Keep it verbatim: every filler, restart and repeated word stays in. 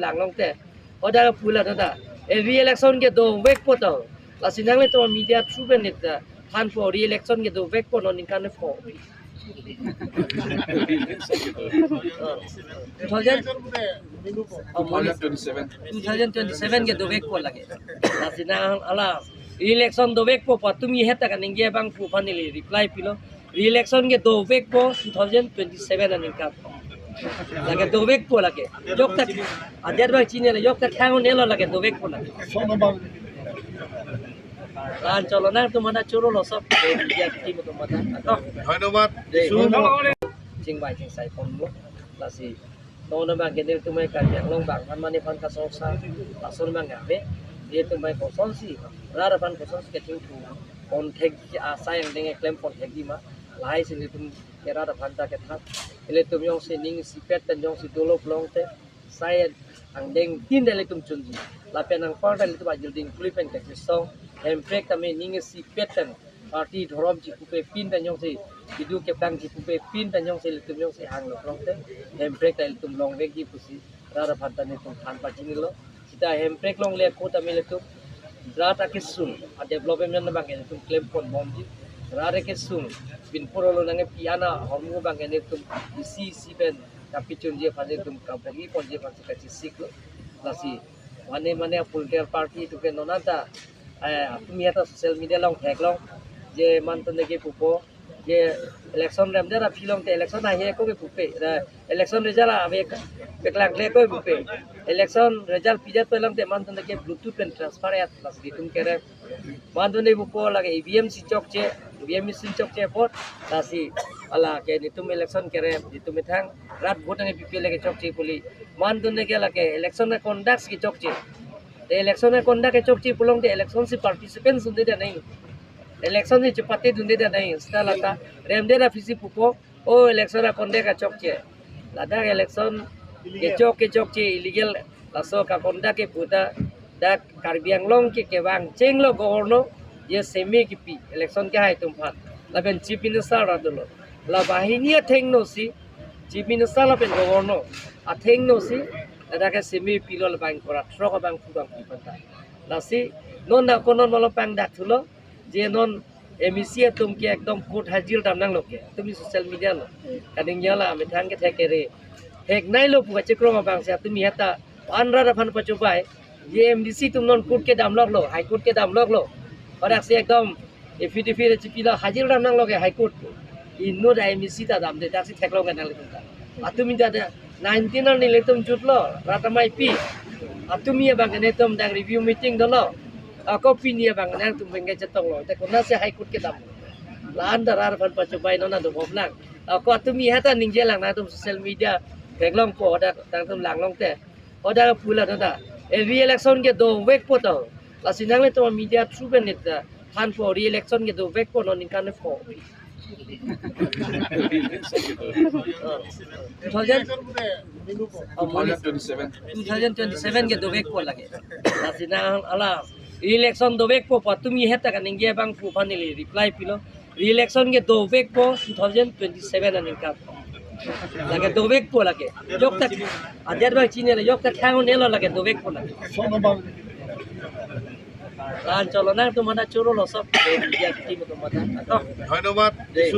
langlong te. Oda pula nada. E re-election ke dovekpo to. Lasi nanglitum media through pen neta thanpo re-election ke dovekpo non ningkan pho. Two thousand? Oh, two thousand twenty-seven. Two thousand twenty-seven ke dovekpo lake. Lasi nang hala re-election dovekpo pu tumi heta kaningje abang pu aphan neli reply pilo. Re-election ke dovekpo two thousand twenty-seven aningkan. Lake dovekpo lake. Jokta ajar bang chini le jokta khang ne lo lake dovekpo lake. Lan cholo nangtum mana choro lo sob. Dia tim tum mana. Ato. ধন্যবাদ। Dei. Chingbai chingsai ponlo. Lasi non abang ke nelitum ke Karbi Anglong bang aphan mane aphan kasorsa lason abang ave. Nelitum ke kosonsi rat aphan kosonsi kachingthur pon thek asai angdeng keklem pon thekji ma. Lahai si nelitum ke rat aphan ta kethan. Nelitum jongsi ning isipet pen jongsi dolo longte, sai angdengtin ta nelitum chunji. Lapen anparta nelitum ajul ding kuli pen kachisong. Hemprek tame ning isipet pen party dhorom chipupe pin pen jongsi, kedo keplang chipupe pin pen jongsi nelitum jongsi hanglo longte, Hemprek ta nelitum longvekji pusi rat aphan ta nelitum than pachinilo. Seta Hemprek longle ako tame nelitum rat akesung a-development abang ke nelitum klem pon bomji. Rat akesung binpur olo nangkepi ana ahormu abang ke nelitum isi isi pen kapichunji aphan nelitum kapogi ponji aphan si kachisiklo. Lasi mane mane political party atum ke non anta, eh, tumi heta social media along theklong je mantu neke pupo je election remdet aphi longte election ahe ako ke pupe. Ra election result ave ka, paklang le ako pupe. Election result pijat pe longte mantu neke Bluetooth pen transfer et, lasi nelitum kere. Mantu ne pupo lake E V M si chokche, E V M machine chokche apot, lasi hala ke nelitum election kere, nelitum methang rat vote nangkepipe lake chokche puli. Mantu neke lake election conduct si chokche. Te election conduct ke chokche pu longte election si participants dunde nangji. Election si chepate dunde nangji. Seta lata remdet aphi si pupo, o election conduct kachokche. Ladak election kechok kechokche illegal laso ka-conduct ke puta dak Karbi Anglong ke kevang chenglo governor je semi kipi election kehai atum aphan. Lapen Chief Minister ra dolo. La banghini athengno si Chief Minister lapen governor athengno si ladak ke semi pilo labang kora throk abang pu abang pi panta. Lasi non na konon malom pangdak thulo je non M A C atum ke ekdom court hajir dam nanglo ke. Tumi social media lo. Kaningje la methang ke thek kere. Thek nai lo pu kachekrong abang si tumi heta an rat aphan pachobai. Je M D C atum non court kedam loklo, High Court kedam loklo. Odak si ekdom affidavit chipilo hajir dam nanglo ke High Court. Inut M A C ta damde, dak si theklong ke nanglitum ta. Atumi ta nineteen arni nelitum jutlo, rat amei pi. Atumi abang ke nelitum dak review meeting dolo. Ako pini abang nangtum bengke chetonglo. Te konatsi High Court kedam. La-an ta rat aphan pachobai non adu bomlang. Ako atumi heta ningje lang nangtum social media theklongpo dak nangtum langlong te. Oda pula nada. E re-election ke dovekpo to. Lasi nanglitum media through pen neta thanpo re-election ke dovekpo non ningkan pho. Two thousand? Oh, two thousand twenty-seven. Two thousand twenty-seven ke dovekpo lake. Lasi nang hala re-election dovekpo pu tumi heta kaningje abang pu aphan neli reply pilo. Re-election ke dovekpo two thousand twenty-seven aningkan. Lake dovekpo lake. Jokta ajar bang chini le jokta khang ne lo lake dovekpo lake. Lan cholo nangtum mana choro lo sob. Dia tim tum mana. Ato. ধন্যবাদ। Dei.